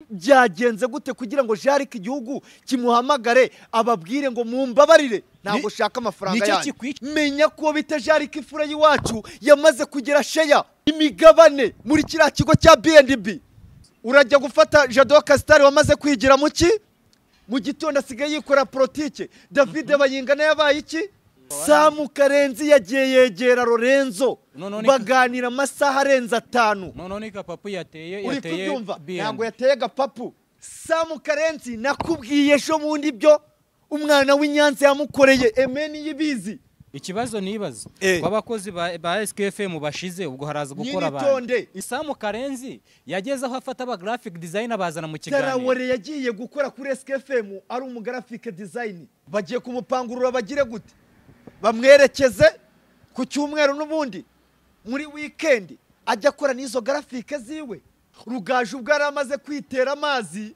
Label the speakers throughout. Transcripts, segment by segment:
Speaker 1: Byagenze gute kugira ngo Jarike igihugu kimuhamagare ababwire ngo mumbabarire ntabwo shaka amafaranga yanyu? Menya ko bita Jarike ifura y'iwacu yamaze kugira share imigabane muri kiriya kigo cya B&B. Urajya gufata Jado Castar wamaze kwigira mu ki mu gitondo asigaye yikora politike. David Bayingana yabaye iki? Samu Karenzi yagiye yegera Lorenzo baganira amasaha arenze 5.
Speaker 2: None ni gapapu yateye.
Speaker 1: Uri kubyumva? Ntabwo yateye gapapu. Samu Karenzi nakubwiye ejo bundi byo umwana w'Inyanza yamukoreye emeni yibizi.
Speaker 2: Ikibazo nibaza abakozi ba SKFM bashize ubwo haraza gukora abantu. Samu Karenzi yageze aho afata aba graphic designer bazana mu kiganiro.
Speaker 1: Tarawore yagiye gukora kuri SKFM ari umu graphic design. Bagiye kumupangurura bagire gute? Bamwerekeze ku cyumweru n'ubundi muri weekend ajya akora n'izo graphic ziwe. Rugaju ubwo yaramaze kwitera amazi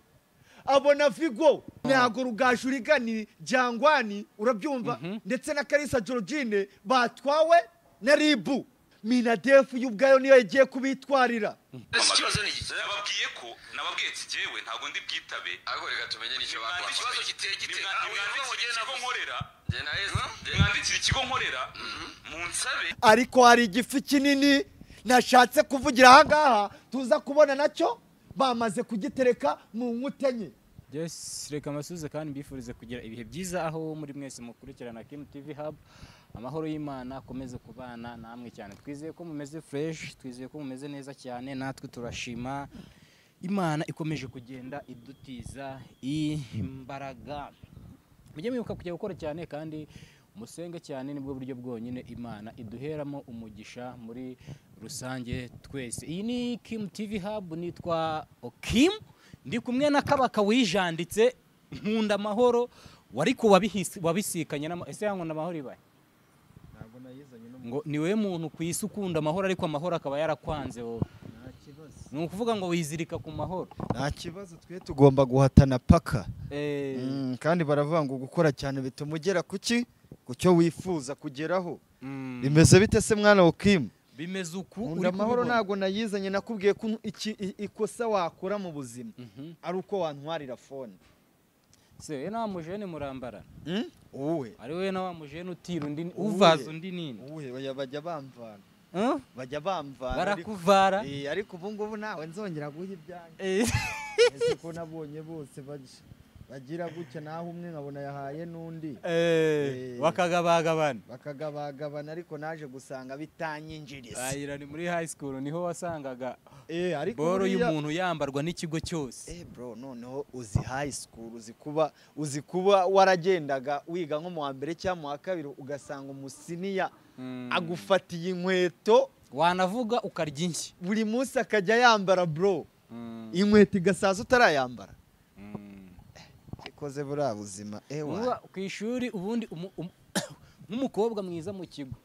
Speaker 1: abona Vigo ntago Rugaju rigani Jangwani urabyumva ndetse na Kalisa Georgine batwawe na Ribu. Minadefu y'ubwayo niyo yagiye kubitwarira.
Speaker 3: Ikibazo ni iki? Nababwiye ko nababwiye ati jewe ntago ndi bwitabe.
Speaker 4: Ariko reka tumenye nicyo bakora.
Speaker 3: Ikibazo giteye gite? Mwandikira ikigo nkorera munsabe.
Speaker 1: Ariko hari igifi kinini nashatse kuvugira aha ngaha tuza kubona nacyo bamaze kugitereka mu nkutenye.
Speaker 2: Yes, reka amasuze kandi mbifurize kugira ibihe byiza aho muri mwese mukurikirana Kim TV Hub. Amahoro y'Imana akomeze kubana namwe cyane. Twizeye ko mumeze fresh, twizeye ko mumeze neza cyane, natwe turashima Imana ikomeje kugenda idutiza imbaraga. Mujye mwibuka kujya gukora cyane kandi musenge cyane, nibwo buryo bwonyine Imana iduheramo umugisha muri rusange twese. Iyi ni Kim TV Hub, nitwa Okim, ndi kumwe na Kabaka wijanditse Nkunda Amahoro wariko wabisikanye na ese yankunda amahoro ibaye.
Speaker 1: Ntabwo nayizanye no
Speaker 2: ngo ni we muntu ku isi ukunda amahoro ariko amahoro akaba yarakwanze wowe.
Speaker 1: Nta kibazo.
Speaker 2: Ni ukuvuga ngo wizirika ku mahoro.
Speaker 1: Nta kibazo, twe tugomba guhatana paka. Kandi baravuga ngo gukora cyane bituma ugera kuki kucyo wifuza kugeraho. Bimeze bite se mwana Okim?
Speaker 2: Bimeze uku.
Speaker 1: Nkunda amahoro ntago nayizanye, nakubwiye ko ikosa wakora mu buzima ari uko wantwarira phone.
Speaker 2: Se we na mujene murambara.
Speaker 1: Uwe.
Speaker 2: Ari we na wa mujene utira undi uvaza undi nini?
Speaker 1: Uwe bajya bamvana. Bajya bamvana.
Speaker 2: Barakuvara.
Speaker 1: Ariko ubu ngubu nawe nzongera guha ibyanjye. Ese ko nabonye bose bagira gutya naho umwe nkabona yahaye n'undi.
Speaker 2: Bakagabagabana.
Speaker 1: Bakagabagabana ariko naje gusanga bitanyinjiriza.
Speaker 2: Ayira ni muri high school niho wasangaga ariko boro y'umuntu yambarwa n'ikigo cyose.
Speaker 1: Bro, noneho uzi high school uzi kuba waragendaga wiga nko mu wa mbere cyangwa mu wa kabiri ugasanga umusiniya agufatiye inkweto
Speaker 2: wanavuga ukarya inshyi.
Speaker 1: Buri munsi akajya yambara bro. Inkweto igasaza utarayambara. Ikoze buriya buzima.
Speaker 2: Ewa ku ishuri ubundi nk'umukobwa mwiza mu kigo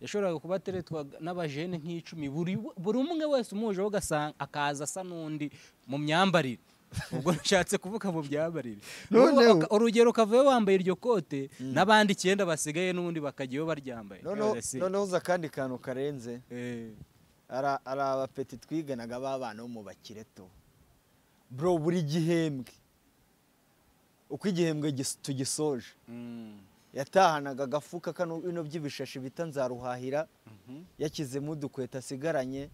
Speaker 2: yashoboraga kuba ateretwa n'abajene nk'icumi, buri umwe wese umujeho ugasanga akaza asa n'undi mu myambarire. Ubwo nshatse kuvuga mu myambarire. Urugero kavuye wambaye iryo kote n'abandi 9 basigaye n'ubundi bakagiye baryambaye.
Speaker 1: Noneho uza kandi kantu karenze. Ari abapeti twiganaga b'abana bo mu bakireto. Bro, buri gihembwe uko igihembwe tugisoje yatahanaga agafuka kano bino by'ibishashi bita nzaruhahira, yakizemo udukweta asigaranye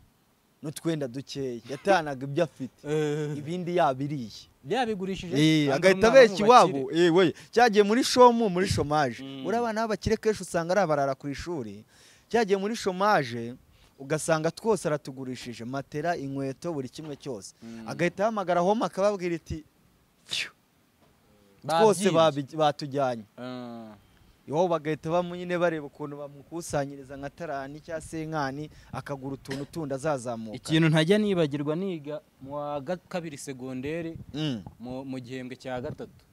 Speaker 1: n'utwenda dukeya, yatahanaga ibyo afite ibindi yabiriye
Speaker 2: byabigurishije
Speaker 1: agahita abeshya iwabo. Cyagiye muri shomu muri shomaje. Urabana b'abakire kenshi usanga ari abarara ku ishuri. Cyagiye muri shomaje ugasanga twose aratugurishije matera, inkweto, buri kimwe cyose. Agahita ahamagara home akababwira iti twose batujyanye iwabo, bagahita bamunyine bareba ukuntu bamukusanyiriza nka tarani cyangwa senkani akagura utuntu tundi azazamuka.
Speaker 2: Ikintu ntajya nibagirwa niga mu wa kabiri segonderi mu gihembwe cya gatatu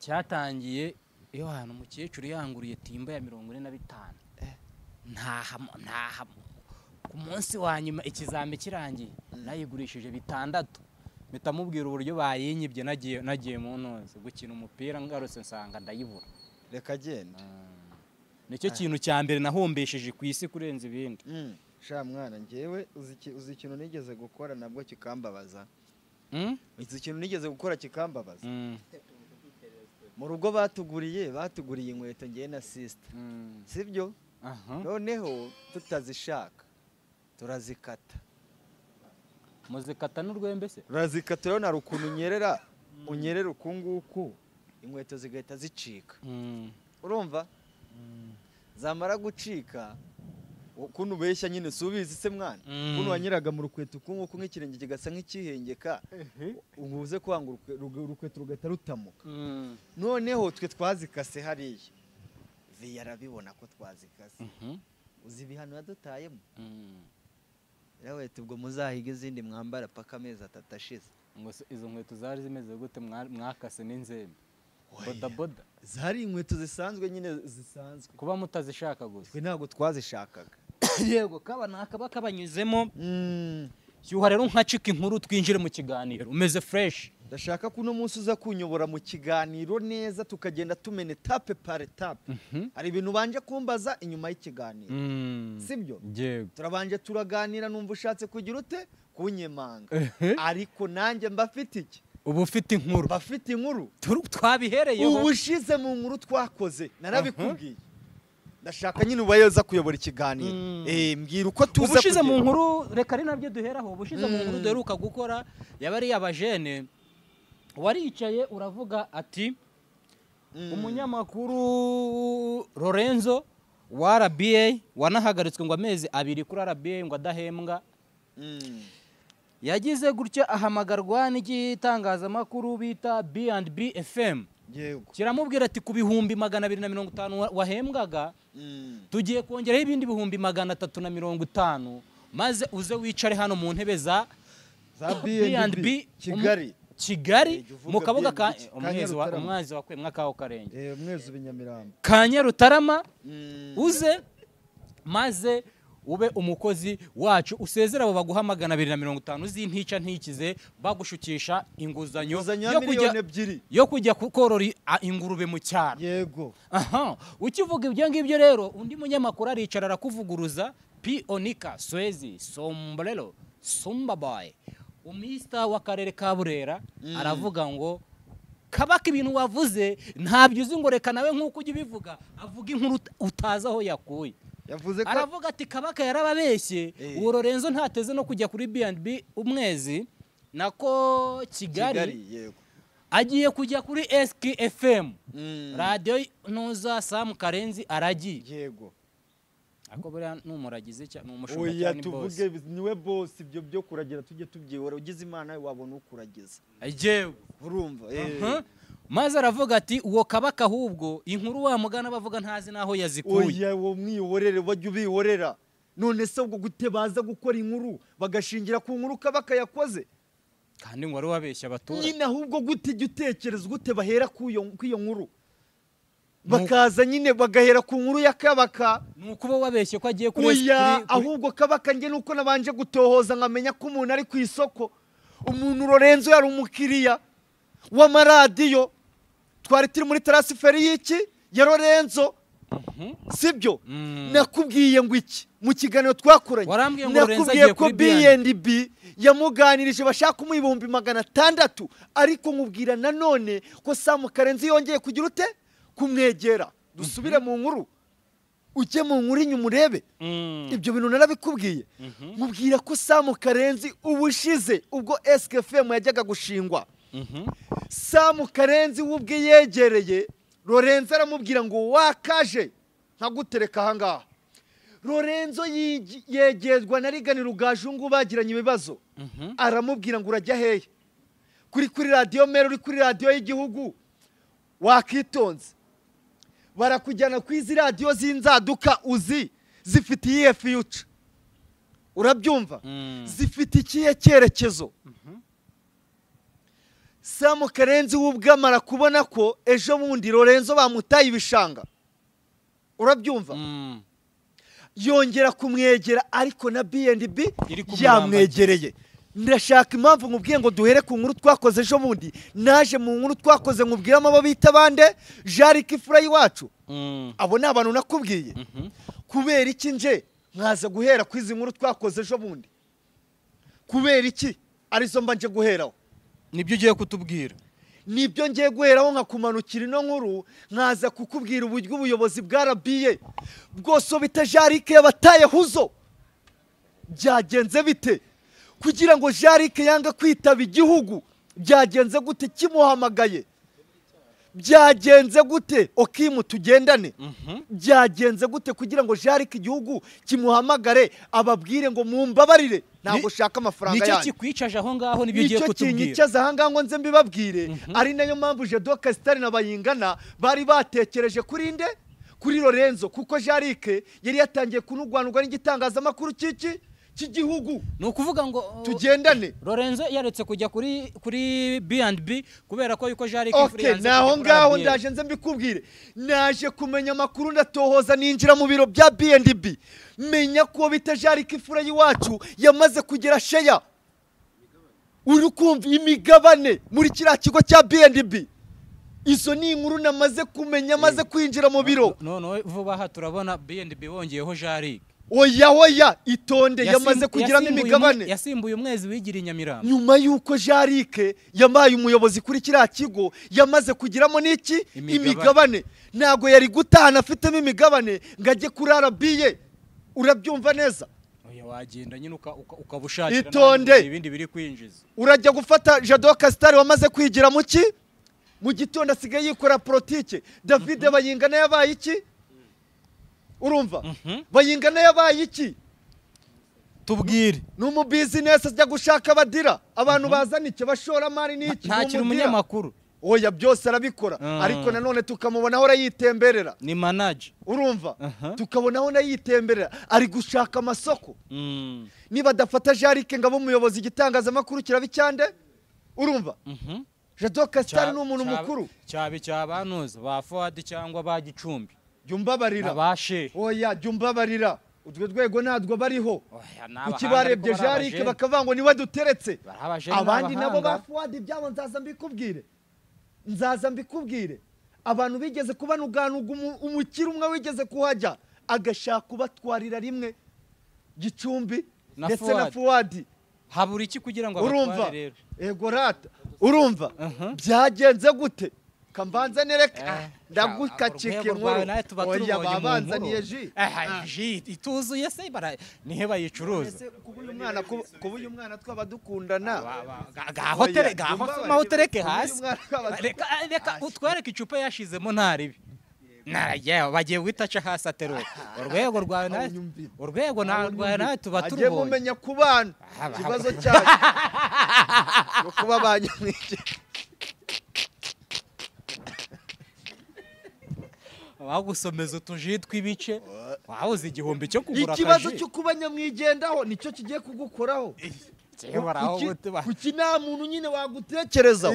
Speaker 2: cyatangiye iyo hantu umukecuru yanguriye timba ya 45 ntaha ku munsi wa nyuma ikizame kirangiye nayigurishije 6. Mpita mubwira uburyo bayinyibye nagiye mu ntozi gukina umupira ngarutse nsanga ndayibura.
Speaker 1: Reka genda.
Speaker 2: Nicyo kintu cya mbere nahombesheje ku isi kurenza ibindi.
Speaker 1: Sha mwana njyewe uzi ikintu nigeze gukora nabwo kikambabaza. Iki kintu nigeze gukora kikambabaza. Mu rugo batuguriye inkweto ngiye na sister. Sibyo? Noneho tutazishaka turazikata.
Speaker 2: Muzikata n'urwembe se?
Speaker 1: Urazikata rero nari ukuntu unyerera unyerera ukunguku inkweto zigahita zicika. Urumva? Zamara gucika ukuntu ubeshya nyine subizi se mwana. Ukuntu wanyeraga mu rukweto ukunguku nk'ikirenge kigasa nk'ikihengeka ubuze kwanga urukweto rugahita rutamuka. Noneho twe twazikase hariya. Vi yarabibona ko twazikase. Uzi ibihano yadutayemo. Rawe tubwo muzahiga izindi mwambara paka amezi 3 ashize.
Speaker 2: Ngo izo nkweto zari zimeze gute mwakase n'inzembe? Boda boda.
Speaker 1: Zari inkweto zisanzwe nyine zisanzwe.
Speaker 2: Kuba mutazishaka gusa.
Speaker 1: Twe ntabwo twazishakaga.
Speaker 2: Yego kaba nakaba kabanyuzemo. Shyuha rero nkacika inkuru twinjire mu kiganiro. Umeze fresh.
Speaker 1: Ndashaka ko uno munsi uza kunyobora mu kiganiro neza tukagenda tumene tape par tape. Hari ibintu banje kumbaza inyuma y'ikiganiro. Sibyo?
Speaker 2: Yego.
Speaker 1: Turabanje turaganira numva ushatse kugira ute kunyemanga. Ariko nanjye mbafite iki?
Speaker 2: Ubu ufite inkuru.
Speaker 1: Bafite inkuru.
Speaker 2: Twabihereyeho.
Speaker 1: Ubushize mu nkuru twakoze narabikubwiye. Ndashaka nyine ubayoza kuyobora ikiganiro. Mbwira uko tuza.
Speaker 2: Ubushize mu nkuru reka ari nabyo duheraho. Ubushize mu nkuru duheruka gukora yabari abajene waricaye uravuga ati umunyamakuru Lorenzo wa RBA wanahagaritswe ngo amezi 2 kuri RBA ngo adahembwa. Yagize gutya ahamagarwa n'igitangazamakuru bita B&B FM.
Speaker 1: Yego.
Speaker 2: Kiramubwira ati ku bihumbi 250 wahembwaga tugiye kongeraho ibindi bihumbi 350 maze uze wicare hano mu ntebe za B&B
Speaker 1: Kigali.
Speaker 2: Kigali mu kabuga ka umwezi wa kwemwa kaho karenge.
Speaker 1: Umwezi w'Inyamirambo.
Speaker 2: Ka Nyarutarama uze maze ube umukozi wacu usezera abo baguha 250 z'intica ntikize bagushukisha inguzanyo yo kujya korora ingurube mu cyaro.
Speaker 1: Yego.
Speaker 2: Aha, ukivuga ibyo ngibyo rero undi munyamakuru aricara arakuvuguruza P Onika Swezi Sombrero Sumbaboy umista w'akarere ka Burera aravuga ngo Kabaka ibintu wavuze ntabyo uzi ngo reka nawe nkuko ujya ubivuga avuga inkuru utazi aho yakuye.
Speaker 1: Yavuze ko
Speaker 2: aravuga ati Kabaka yarababeshye uwo Lorenzo ntateze no kujya kuri B&B umwezi nako Kigali
Speaker 1: yego
Speaker 2: agiye kujya kuri SKFM radio ntuza Sam Karenzi aragiye.
Speaker 1: Yego.
Speaker 2: Ako buriya numuragize cyane umushumba cyane boss.
Speaker 1: Tuvuge niwe boss ibyo byo kuragira tujye tubyihora ugize Imana wabona ukuragiza.
Speaker 2: Yego.
Speaker 1: Urumva.
Speaker 2: Maze aravuga ati uwo Kabaka ahubwo inkuru wa mugana bavuga ntazi naho yazikuye.
Speaker 1: Oya wo mwihorere bajye ubihorera. None se ubwo gute baza gukora inkuru bagashingira ku nkuru Kabaka yakoze?
Speaker 2: Kandi ngo ari wabeshya abaturage.
Speaker 1: Nyine ahubwo gute jya utekereza gute bahera ku iyo nkuru? Bakaza nyine bagahera ku nkuru ya Kabaka.
Speaker 2: Nuko bo wabeshye ko agiye kuri
Speaker 1: Oya ahubwo Kabaka nge nuko nabanje gutohoza nkamenya ko umuntu ari ku isoko. Umuntu Lorenzo yari umukiriya w'amaradiyo. Twari turi muri transfer y'iki ya Lorenzo. Sibyo? Nakubwiye ngo iki mu kiganiro twakoranye nakubwiye ko B&B yamuganirije bashaka umuha 600,000 ariko nkubwira nanone ko Sam Karenzi yongeye kugira ute kumwegera. Dusubire mu nkuru ujye mu nkuru inyuma urebe ibyo bintu narabikubwiye. Mubwira ko Sam Karenzi ubushize ubwo SKFM yajyaga gushingwa Sam Karenzi ubwe yegereye Lorenzo aramubwira ngo wakaje nkagutereka aha ngaha. Lorenzo yegerwa na Rigani Rugajungu bagiranye ibibazo aramubwira ngo urajya hehe kuri radio mero uri kuri radio y'igihugu wakitonze barakujyana ku izi radio z'inzaduka uzi zifite iyihe future urabyumva zifite ikihe cyerekezo. Sam Karenzi w'ubwamara kubona ko ejo bundi Lorenzo bamutaye ibishanga urabyumva yongera kumwegera ariko na B&B yamwegereye. Ndashaka impamvu nkubwiye ngo duhere ku nkuru twakoze ejo bundi naje mu nkuru twakoze nkubwiramo abo bita bande Jariki Fura iwacu abo ni abantu nakubwiye kubera iki nje nkaza guhera ku izi nkuru twakoze ejo bundi kubera iki arizo mba nje guheraho.
Speaker 2: Nibyo ugiye kutubwira.
Speaker 1: Nibyo ngiye guheraho nkakumanukira ino nkuru, nkaza kukubwira uburyo ubuyobozi bwa RBA bwose bita Jarike yabataye huzo. Byagenze bite kugira ngo Jarike yanga kwitaba igihugu? Byagenze gute kimuhamagaye? Byagenze gute Okimu tugendane? Byagenze gute kugira ngo Jarike igihugu kimuhamagare ababwire ngo mumbabarire ntabwo shaka amafaranga yanyu?
Speaker 2: Nicyo kikwicaje aho ngaho, nibyo ugiye kutubwira.
Speaker 1: Nicyo kinyicaza aha ngaho ngo nze mbibabwire. Ari nayo mpamvu Jado Castar na Bayingana bari batekereje kuri nde? Kuri Lorenzo, kuko Jarike yari yatangiye kunugwanurwa n'igitangazamakuru cyiki cy'igihugu.
Speaker 2: Ni ukuvuga ngo
Speaker 1: tugendane.
Speaker 2: Lorenzo yaretse kujya kuri B&B kubera ko yuko Jarike
Speaker 1: okay, naho ngaho ndaje nze mbikubwire. Naje kumenya amakuru ndatohoza, ninjira mu biro bya B&B, menya ko bita Jarike ifura y'iwacu yamaze kugira share, uri kumva, imigabane muri kiriya kigo cya B&B. Izo ni inkuru namaze kumenya maze kwinjira mu biro.
Speaker 2: None vuba aha turabona B&B bongeyeho Jarike.
Speaker 1: Oya oya, itonde, yamaze kugiramo imigabane.
Speaker 2: Yasimbuye umwezi wigira Nyamirambo.
Speaker 1: Nyuma yuko Jarike yamaye umuyobozi kuri kiriya kigo, yamaze kugiramo n'iki? Imigabane. Ntago yari gutahana afitemo imigabane ngo ajye kuri RBA. Urabyumva neza?
Speaker 2: Oya, wagenda nyine ukabushakira
Speaker 1: itonde
Speaker 2: ibindi biri kwinjiza.
Speaker 1: Urajya gufata Jado Castar wamaze kwigira mu ki? Mu gitondo asigaye yikora politike. David Bayingana yabaye iki? Urumva? Bayingana yabaye iki?
Speaker 2: Tubwire.
Speaker 1: Ni umu business ajya gushaka abadira, abantu bazana icyo bashoramari n'iki?
Speaker 2: Ntakiri umunyamakuru.
Speaker 1: Oya, byose arabikora, ariko nanone tukamubona aho yitemberera.
Speaker 2: Ni manager.
Speaker 1: Urumva? Tukabona aho yitemberera, ari gushaka amasoko. Niba adafata Jarike ngo abe umuyobozi, igitangazamakuru kirabicyande? Urumva? Jado Castar ni umuntu mukuru.
Speaker 2: Cyabi cyabanuza ba Fuad cyangwa ba Gicumbi.
Speaker 1: Jya umbabarira. Oya, jya umbabarira. Utwo rwego ntabwo bariho. Kuki barebye Jarike bakavuga ngo niwe duteretse? Abandi nabo ba Fuad ibyabo nzaza mbikubwire. Nzaza mbikubwire. Abantu bigeze kubanuganuga, umukiri umwe wigeze kuhajya agashaka kubatwarira rimwe Gicumbi ndetse na Fuad.
Speaker 2: Habura iki kugira ngo abatware rero?
Speaker 1: Ego rata. Urumva? Byagenze gute? Kambanza nereka ndagukacika inkuru. Oya, babanzaniye ji.
Speaker 2: Ji ituzuye se bara nihe bayicuruza?
Speaker 1: Kuba uyu mwana twaba dukundana.
Speaker 2: Gaho tere gaho soma utereke hasi. Reka utwereke icupa yashizemo ntaribi. Naraye bagiye witaca hasi ateruka. Urwego rwawe nawe, urwego rwawe nawe tuba turubonye.
Speaker 1: Agiye mumenya kubana. Ikibazo cyacu no kuba banyamwike.
Speaker 2: Bagusomeza utuji tw'ibice, wabuze igihumbi cyo kugura akaji.
Speaker 1: Ikibazo cyo kuba nyamwigendaho nicyo kigiye kugukoraho. Kuki nta muntu nyine wagutekerezaho?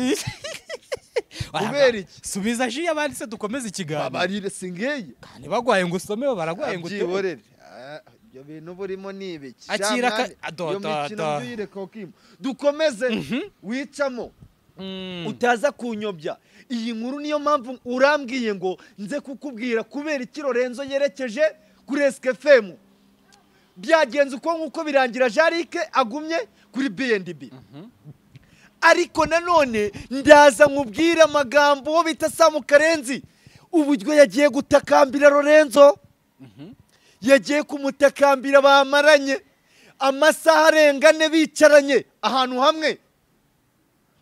Speaker 1: Kubera iki?
Speaker 2: Subiza ji abandi se dukomeze ikiganiro.
Speaker 1: Babarire singeye.
Speaker 2: Kandi bagwaye ngo usome, baragwaye ngo
Speaker 1: ubyihorere. Ibyo bintu burimo ni ibiki?
Speaker 2: Akira
Speaker 1: iyo mikino byireka Okimu. Dukomeze wicamo. Utaza kunyobya. Iyi nkuru niyo mpamvu urambwiye ngo nze kukubwira kubera iki Lorenzo yerekeje kuri SKFM. Byagenze uko nkuko birangira Jarike agumye kuri B&B. Ariko nanone ndaza nkubwira amagambo wo bita Samu Karenzi, uburyo yagiye gutakambira Lorenzo. Yagiye kumutakambira bamaranye amasaha arengane bicaranye ahantu hamwe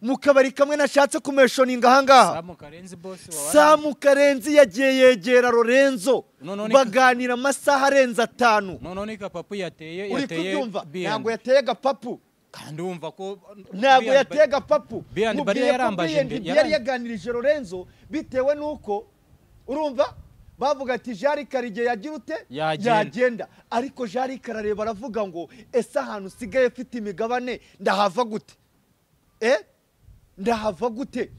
Speaker 1: mu kabari kamwe nashatse kumeshoninga ahangaha.
Speaker 2: Samu Karenzi boss wa
Speaker 1: Samu Karenzi yagiye yegera Lorenzo baganira amasaha arenze 5.
Speaker 2: None gapapu yateye.
Speaker 1: Ntabwo yateye gapapu.
Speaker 2: Kandi wumva ko
Speaker 1: ntabwo yateye gapapu.
Speaker 2: B&B yarambaje imbere.
Speaker 1: Yari yaganirije Lorenzo bitewe nuko urumva bavuga ati Jarike arigiye yagira ute yagenda, ariko Jarike arareba aravuga ngo ese ahantu usigaye ufite imigabane ndahava gute? Ndahava gute?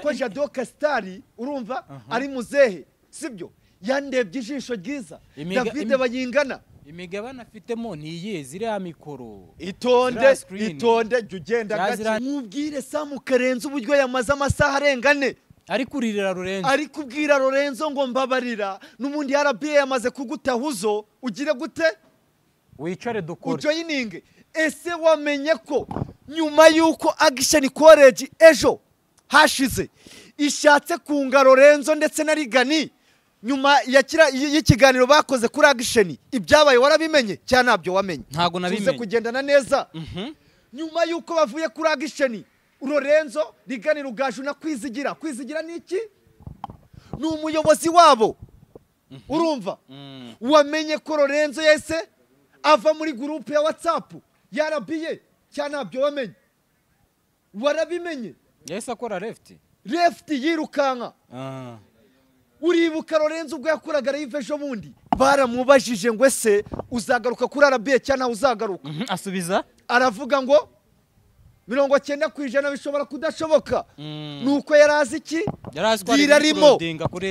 Speaker 1: Ko Jado Castar urumva ari muzehe, sibyo? Yandebye ijisho ryiza. David Bayingana
Speaker 2: imigabane afitemo niye ziriya mikoro.
Speaker 1: Itonde itonde jya ugenda gake. Mubwire Samu Karenzi uburyo yamaze amasaha arengane
Speaker 2: ari kuririra Lorenzo,
Speaker 1: ari kubwira Lorenzo ngo mbabarira n'ubundi RBA yamaze kugutahuzo ugire gute?
Speaker 2: Wicare dukore
Speaker 1: ujoyininge. Ese wamenye ko Nyuma y'uko Action College ejo hashize ishatse kunga Lorenzo ndetse na Rigani nyuma y'ikiganiro bakoze kuri Action, ibyabaye warabimenye cyangwa ntabyo wamenye?
Speaker 2: Ntago nabimenye.
Speaker 1: Tuze kugendana neza. Nyuma y'uko bavuye kuri Action, Lorenzo, Rigani, Rugaju na Kwizigira. Kwizigira ni iki? Ni umuyobozi wabo. Urumva? Wamenye ko Lorenzo yese ava muri groupe ya WhatsApp ya RBA cyangwa ntabyo wamenye? Warabimenye?
Speaker 2: Yahise akora left.
Speaker 1: Left yirukanka. Uribuka Lorenzo ubwo yakoraga live ejo bundi, baramubajije ngo ese uzagaruka kuri RBA cyangwa uzagaruka?
Speaker 2: Asubiza
Speaker 1: aravuga ngo 90% bishobora kudashoboka. Nuko yarazi iki? Yararimo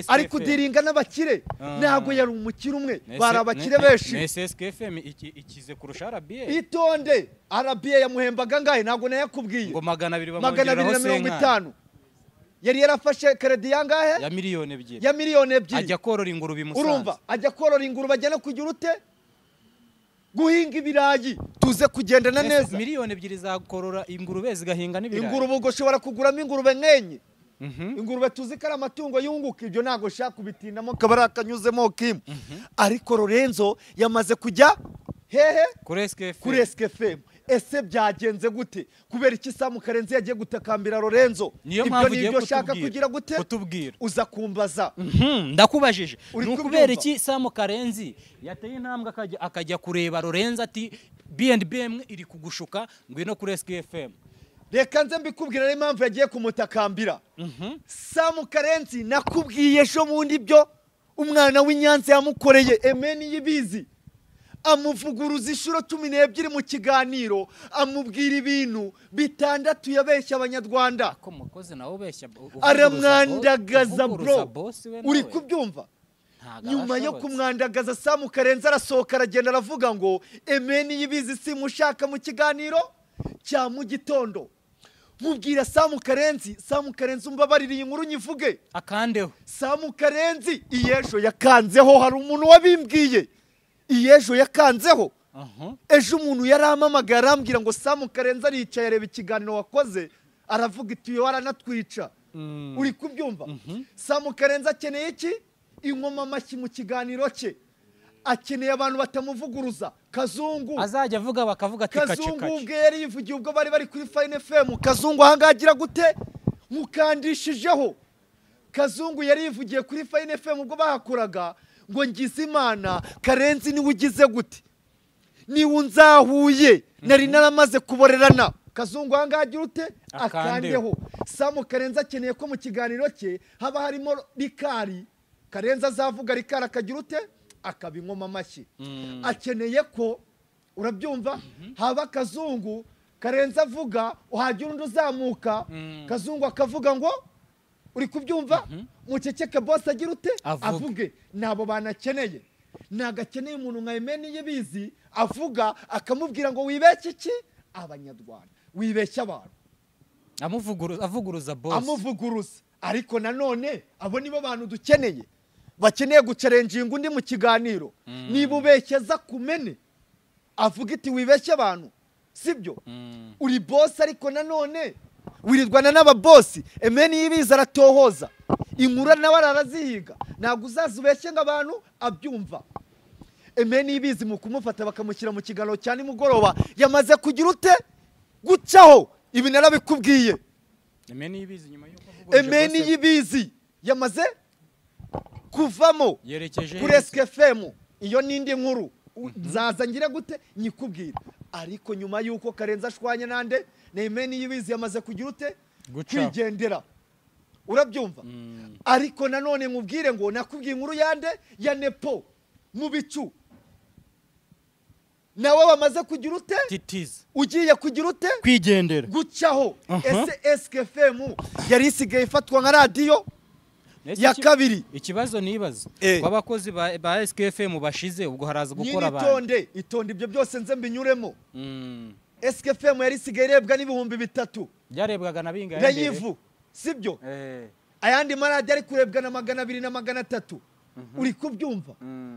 Speaker 1: ari kudiringa n'abakire. Ntabwo yari umukire umwe, bari abakire benshi.
Speaker 2: SSKFM ikize kurusha RBA.
Speaker 1: Itonde, RBA yamuhembaga ngahe? Ntabwo nayakubwiye.
Speaker 2: Ngo 250.
Speaker 1: Yari yarafashe credit yangahe?
Speaker 2: Ya 2 miliyoni.
Speaker 1: Ya 2 miliyoni.
Speaker 2: Ajya korora ingurube imusanze.
Speaker 1: Urumva, ajya korora ingurube, ajya no kugira ute? Guhinga ibirayi. Tuze kugendana neza.
Speaker 2: 2 miliyoni zakorora ingurube zigahinga n'ibirayi.
Speaker 1: Ingurube ubwo ushobora kuguramo ingurube nkenye. Ingurube tuzi ko ari amatungo yunguka, ibyo ntago shaka kubitindamo kabara akanyuzemo Kim. Ariko Lorenzo yamaze kujya hehe?
Speaker 2: Kuri SKFM.
Speaker 1: Ese byagenze gute? Kubera iki Sam Karenzi yagiye gutakambira Lorenzo?
Speaker 2: Ibyo
Speaker 1: nibyo shaka kugira gute?
Speaker 2: Kutubwira.
Speaker 1: Uza kumbaza.
Speaker 2: Ndakubajije. Ni kubera iki Sam Karenzi yateye intambwe akajya kureba Lorenzo ati B&B iri kugushuka ngwino kuri SKFM?
Speaker 1: Reka nze mbikubwira impamvu yagiye kumutakambira. Sam Karenzi nakubwiye ejo bundi byo umwana w'Inyanza yamukoreye Emeni yibizi. Amuvuguruza inshuro 12 mu kiganiro, amubwira ibintu 6 yabeshya Abanyarwanda. Aramwandagaza bro. Uri kubyumva? Nyuma yo kumwandagaza Sam Karenzi arasohoka aragenda aravuga ngo Emeni yibizi simushaka mu kiganiro cya mu gitondo. Mubwira Sam Karenzi, Sam Karenzi umbabarira iyi nkuru nyivuge.
Speaker 2: Akandeho.
Speaker 1: Sam Karenzi iyejo yakanzeho, hari umuntu wabimbwiye. Iyejo yakanzeho. Ejo umuntu yaramamagara arambwira ngo Sam Karenzi aricaye areba ikiganiro wakoze, aravuga iti uyu aranatwica. Uri kubyumva? Sam Karenzi akeneye iki? Inkoma amashyi mu kiganiro cye. Akeneye abantu batamuvuguruza. Kazungu
Speaker 2: azajya avuga bakavuga ati kace kace.
Speaker 1: Kazungu ubwe yari yivugiye ubwo bari bari kuri Fine FM. Kazungu ahangagira gute? Mukandishijeho. Kazungu yari yivugiye kuri Fine FM ubwo bahakoraga ngo ngize Imana Karenzi niwe ugize gute? Niwe unzahuye nari naramaze kuborerana. Kazungu ahangagira ute? Akandeho. Sam Karenzi akeneye ko mu kiganiro cye haba harimo Rikari. Karenzi azavuga Rikari akagira ute? Akaba inkoma amashyi. Akeneye ko urabyumva haba Kazungu, Karenzi avuga uhagira undi uzamuka, Kazungu akavuga ngo uri kubyumva muceceke boss agira ute? Avuge. Nabo banakeneye. Nagakeneye umuntu nka Emeni yibizi avuga akamubwira ngo wibeshye iki? Abanyarwanda wibeshye abantu.
Speaker 2: Amuvuguruza boss.
Speaker 1: Amuvuguruza. Ariko nanone abo nibo bantu dukeneye. Bakeneye gucarenjinga undi mu kiganiro. Niba ubekeza kumene avuga iti wibeshye abantu, sibyo? Uri boss ariko nanone wirirwana n'aba boss. Emeni yibiza aratohoza inkura nawe arazihiga, ntabwo uzaza ubeshye ngo abantu abyumva. Emeni yibizi mu kumufata bakamushyira mu kiganiro cya nimugoroba yamaze kugira ute? Gucaho. Ibi narabikubwiye.
Speaker 2: Emeni yibizi nyuma yuko avuguruje
Speaker 1: Emeni yibizi yamaze kuvamo kuri SKFM. Iyo nindi nkuru nzaza ngira gute nyikubwira. Ariko nyuma yuko Karenzi ashwanye nande na Emeni yibizi yamaze kugira ute? Kwigendera. Urabyumva? Ariko nanone nkubwire ngo nakubwiye inkuru yande ya Nepo mu bicu. Nawe wamaze kugira ute?
Speaker 2: Titiza.
Speaker 1: Ugiye kugira ute?
Speaker 2: Kwigendera.
Speaker 1: Gucaho. Ese SKFM yari isigaye ifatwa nka radio ya kabiri.
Speaker 2: Ikibazo nibaza kwabakozi ba SKFM bashize ubwo haraza gukora abantu.
Speaker 1: Itonde, itonde ibyo byose nze mbinyuremo. SKFM yari isigaye irebwa n'ibihumbi 3.
Speaker 2: Byarebwaga na bingahe?
Speaker 1: Rayivu, sibyo? Ayandi maradi ari kurebwa na 200 na 300. Uri kubyumva?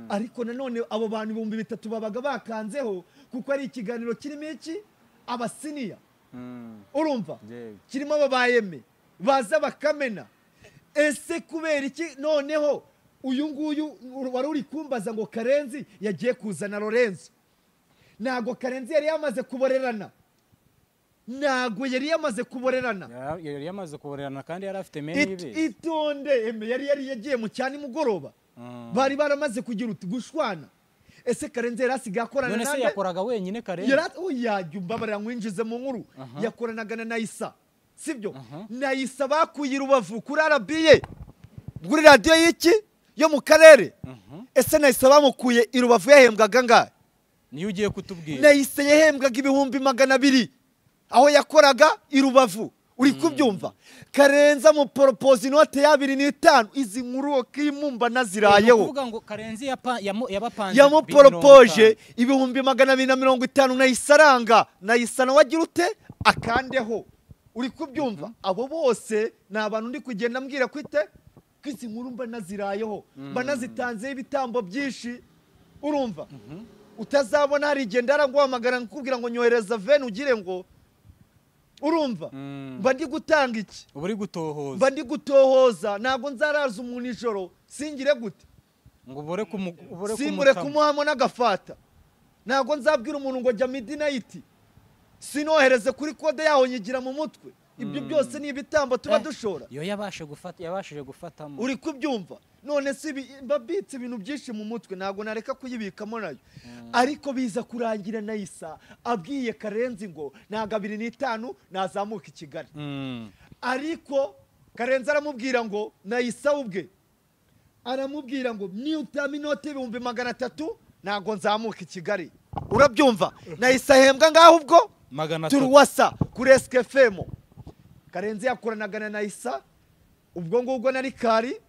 Speaker 1: Ariko nanone abo bantu 3,000 babaga bakanzeho kuko ari ikiganiro kirimo iki? Abasiniya. Urumva kirimo ababayeme baza bakamena. Ese kubera iki noneho uyu nguyu wari uri kumbaza ngo Karenzi yagiye kuzana Lorenzo? Ntago Karenzi yari yamaze kuborerana, ntago yari yamaze kuborerana,
Speaker 2: yari yamaze kuborerana kandi yari afite meni ibe
Speaker 1: itonde. Yari yagiye mu cyane mugoroba, bari baramaze kugira uti gushwana. Ese Karenzi yari asigaye akorana
Speaker 2: nande? None se yakoraga wenyine Karenzi?
Speaker 1: Oya jya umbabarira nkwinjize mu nkuru. Yakoranaga na Nayisa, sibyo? Nayisa bakuye Rubavu kuri RBA, kuri radiyo y'iki yo mu karere. Ese Nayisa bamukuye i Rubavu yahembwaga angahe?
Speaker 2: Niyo ugiye kutubwira.
Speaker 1: Nayisa yahembwaga 200,000 aho yakoraga i Rubavu. Uri kubyumva? Karenzi amuporopoza inote ya 25. Izi nkuru okimumba nazirayeho.
Speaker 2: Uvuga ngo Karenzi yabapanze
Speaker 1: yamuporopoje 250,000 Nayisa aranga. Nayisa nawe agira ute? Akandeho. Uri kubyumva? Abo bose ni abantu ndi kugenda mbwira kwite ko izi nkuru mba nazirayeho, mba nazitanzeho ibitambo byinshi. Urumva? Utazabona hari igenda aranguhamagara nkubwira ngo nyohereza veni ugire ngo urumva mba ndi gutanga iki?
Speaker 2: Uba uri gutohoza.
Speaker 1: Mba ndi gutohoza, ntabwo nzaraza umuntu ijoro singire gute
Speaker 2: ngo ubure
Speaker 1: simbure kumuhamo n'agafata. Ntabwo nzabwira umuntu ngo jya midnight sinohereze kuri kode yaho nyigira mu mutwe. Ibyo byose ni ibitambo tuba dushora.
Speaker 2: Yo yabashije gufatamo.
Speaker 1: Uri kubyumva? None se mbabitse ibintu byinshi mu mutwe, ntabwo nareka kuyibikamo nayo. Ariko biza kurangira Nayisa abwiye Karenzi ngo ntago 25 nazamuka i Kigali. Ariko Karenzi aramubwira ngo Nayisa ubwe aramubwira ngo niutama inote 300,000 ntago nzamuka i Kigali. Urabyumva? Nayisa ahembwa ngaho ubwo turuwasa kuri SKFM. Karenzi yakoranaga na Nayisa ubwo ngubwo na Rikari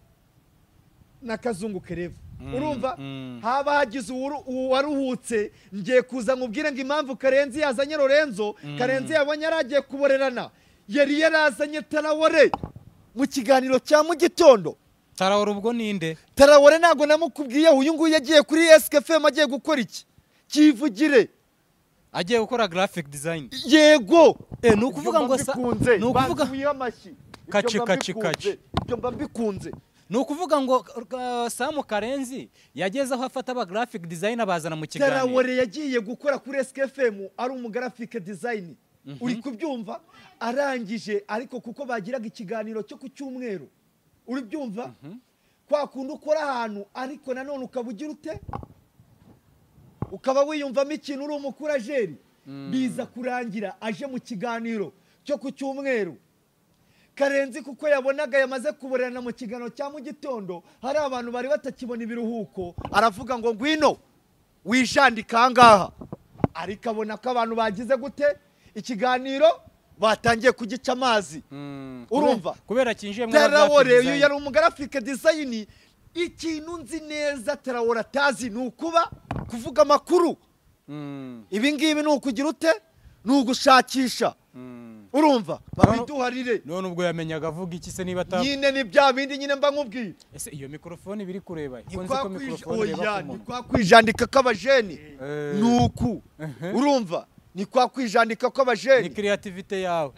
Speaker 1: na Kazungu Kerevu. Urumva? Haba hagize uwaruhutse ngiye kuza nkubwire ngo impamvu Karenzi yazanye Lorenzo. Karenzi yabonye yaragiye kuborerana, yari yarazanye Tarawore mu kiganiro cya mu gitondo.
Speaker 2: Tarawore ubwo ninde?
Speaker 1: Tarawore ntago namukubwiye. Uyu nguyu yagiye kuri SKFM agiye gukora iki? Kivugire.
Speaker 2: Agiye gukora graphic design.
Speaker 1: Yego.
Speaker 2: Ni ukuvuga ngo
Speaker 1: ni ukuvuga
Speaker 2: kaci kaci kaci.
Speaker 1: Ibyo mba mbikunze.
Speaker 2: Ni ukuvuga ngo Samu Karenzi yageze aho afata aba graphic designer bazana mu kiganiro.
Speaker 1: Tarawore yagiye gukora kuri SKFM ari umu graphic design. Uri kubyumva? Arangije ariko kuko bagiraga ikiganiro cyo ku cyumweru. Uri byumva? Kwa kundi ukora ahantu ariko nanone ukabugira ute? Ukaba wiyumvamo ikintu uri umukurajeri. Biza kurangira aje mu kiganiro cyo ku cyumweru. Karenzi kuko yabonaga yamaze kuborerana mu kiganiro cya mu gitondo, hari abantu bari batakibona ibiruhuko, aravuga ngo ngwino wijandika ngaha. Ariko abona ko abantu bagize gute ikiganiro batangiye kugica amazi. Urumva?
Speaker 2: Kubera kinjiye mu
Speaker 1: Tarawore uyu yari umugraphic design. Ikintu nzi neza Tarawore atazi ni ukuba kuvuga amakuru. Ibi ngibi ni ukugira ute? Ni ugushakisha. Urumva? Babiduharire.
Speaker 2: None ubwo yamenyaga avuga iki se niba ata
Speaker 1: nyine ni bya bindi nyine mba nkubwiye.
Speaker 2: Ese iyo mikrofone biri kureba? Ko nzi ko mikrofone ireba ku
Speaker 1: munwa. Ni kwa kwijandika k'abajeni. Nuku. Urumva? Ni kwa kwijandika kw'abajeni.
Speaker 2: Ni creativity yawe.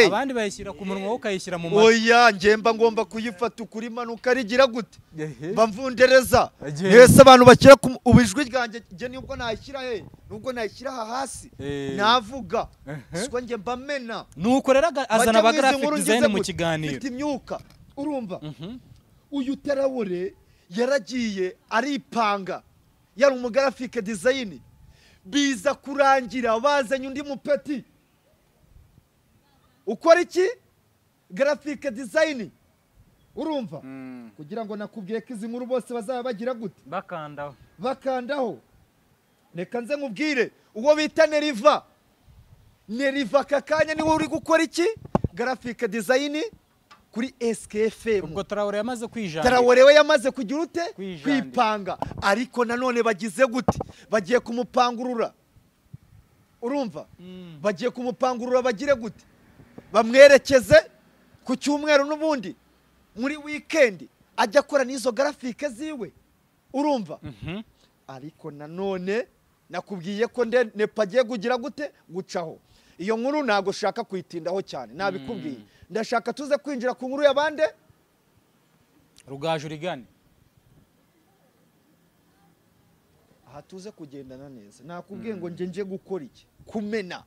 Speaker 2: Abandi bayishyira ku munwa wowe ukayishyira mu matwi.
Speaker 1: Oya nge mba ngomba kuyifata ukuri manuka rigira gute? Mba mvundereza. Ese abantu bakira ubijwi ryanjye nge nubwo nayishyira he? Nubwo nayishyira aha hasi navuga. Siko nge mba mena.
Speaker 2: Nuko rero azana aba graphic design mu kiganiro.
Speaker 1: Mfite imyuka. Urumva? Uyu Tarawore yaragiye aripanga. Yari umu graphic design. Biza kurangira bazanye undi mupeti ukora iki? Graphic design. Urumva? Kugira ngo nakubwiye ko izi nkuru bose bazaba bagira gute?
Speaker 2: Bakandaho.
Speaker 1: Bakandaho. Reka nze nkubwire uwo bita Neriva. Neriva kakanya niwe uri gukora iki? Graphic design kuri SKFM.
Speaker 2: Ubwo Tarawore yamaze kwijandika.
Speaker 1: Tarawore we yamaze kugira ute? Kwipanga. Ariko nanone bagize gute? Bagiye kumupangurura. Urumva? Bagiye kumupangurura bagire gute? Bamwerekeze ku cyumweru n'ubundi muri weekend ajya akora n'izo graphic ziwe. Urumva? Ariko nanone nakubwiye ko nde nepa agiye kugira gute? Gucaho. Iyo nkuru ntabwo ushaka kuyitindaho cyane, nabikubwiye. Ndashaka tuze kwinjira ku nkuru y'abande
Speaker 2: Rugaju Rigani.
Speaker 1: Aha tuze kugendana neza. Nakubwiye ngo nje gukora iki? Kumena.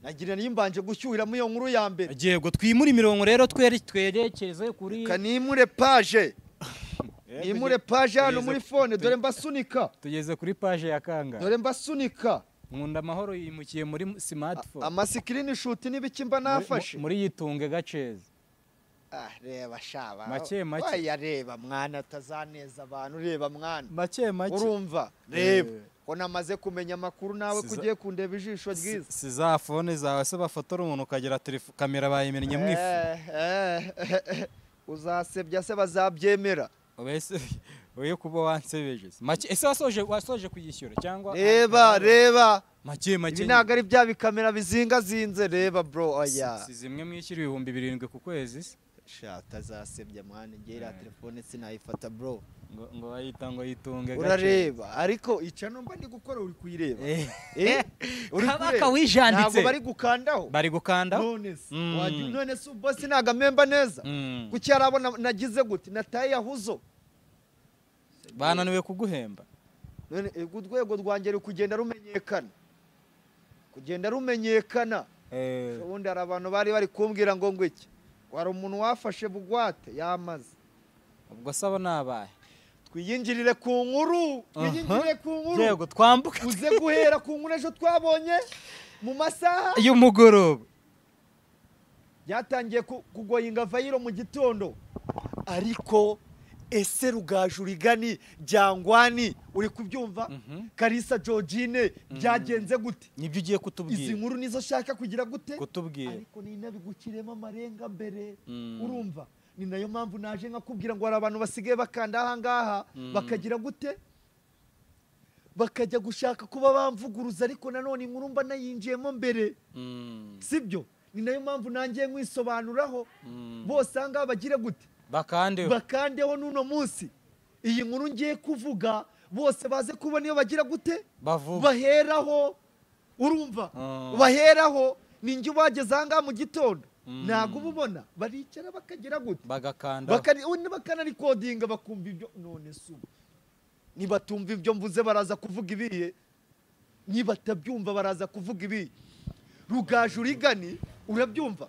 Speaker 1: Nagira nimbanje gushyuhiramo iyo nkuru ya mbere.
Speaker 2: Yego, twimure imirongo rero twerekeze kuri
Speaker 1: kanimure page. Nimure page hano muri phone, dore mbasunika.
Speaker 2: Tugeze kuri page ya kanga.
Speaker 1: Dore mbasunika.
Speaker 2: Nkunda amahoro yimukiye muri smartphone.
Speaker 1: Ama screen shoot n'ibiki mba nafashe.
Speaker 2: Muri yitunge gaceze.
Speaker 1: Ah, reba shaba.
Speaker 2: Make make.
Speaker 1: Oya reba mwana atazaneza abantu, reba mwana.
Speaker 2: Make make.
Speaker 1: Urumva? Reba. Ko namaze kumenya amakuru nawe kugiye kundeba ijisho ryiza.
Speaker 2: Si za phone zawe se bafotora umuntu ukagira telefone kamera bayimennye mwifu.
Speaker 1: Uzasebya se bazabyemera.
Speaker 2: Obese oye kuba wansebeje. Make ese wasoje kuyishyura cyangwa
Speaker 1: reba reba.
Speaker 2: Make make.
Speaker 1: Ibi ntago ari bya bikamera bizinga zinze, reba bro oya.
Speaker 2: Si zimwe mwishyura 7,000 ku kwezi.
Speaker 1: Sha utazasebya mwana, ngiye ira telefone sinayifata bro.
Speaker 2: Ngo bayita ngo yitunge gace.
Speaker 1: Urareba ariko icano mba ndi gukora uri kuyireba. Uri
Speaker 2: kabaka wijanditse.
Speaker 1: Ntabwo bari gukandaho.
Speaker 2: Bari gukandaho.
Speaker 1: None se waje none se boss naga memba neza. Kuki yarabona nagize gute nataye yahuzo.
Speaker 2: Bananiwe kuguhemba.
Speaker 1: None urwego rwanjye ruri kugenda rumenyekana. Kugenda rumenyekana. Ubundi hari abantu bari kumbwira ngo ngwiki. Wari umuntu wafashe bugwate yamaze.
Speaker 2: Ubwo sabo nabaye.
Speaker 1: Twiyinjirire ku nkuru, twiyinjirire ku nkuru.
Speaker 2: Yego twambuka.
Speaker 1: Uze guhera ku nkuru ejo twabonye mu masaha
Speaker 2: y'umugoroba.
Speaker 1: Byatangiye kugoyinga vayiro mu gitondo. Ariko ese Rugaju Rigani Jangwani uri kubyumva? Kalisa Georgine byagenze gute?
Speaker 2: Nibyo ugiye kutubwira.
Speaker 1: Izi nkuru nizo shaka kugira gute?
Speaker 2: Kutubwira.
Speaker 1: Ariko ni nabigukiremo amarenga mbere. Urumva? Ni nayo mpamvu naje nkakubwira ngo hari abantu basigaye bakanda aha ngaha bakagira gute? Bakajya gushaka kuba bamvuguruza, ariko nanone inkuru mba nayinjiyemo mbere. Sibyo? Ni nayo mpamvu nangiye nkwisobanuraho. Bose aha ngaha bagira gute?
Speaker 2: Bakandeho.
Speaker 1: Bakandeho n'uno munsi. Iyi nkuru ngiye kuvuga bose baze kubona iyo bagira gute? Baheraho. Urumva? Baheraho. Ninjye ubageze aha ngaha mu gitondo. Ntago ububona baricara bakagira gute?
Speaker 2: Bagakanda.
Speaker 1: Bakanarikodinga bakumva ibyo. None se ubu nibatumva ibyo mvuze baraza kuvuga ibiye, nibatabyumva baraza kuvuga ibiye. Rugaju Rigani urabyumva?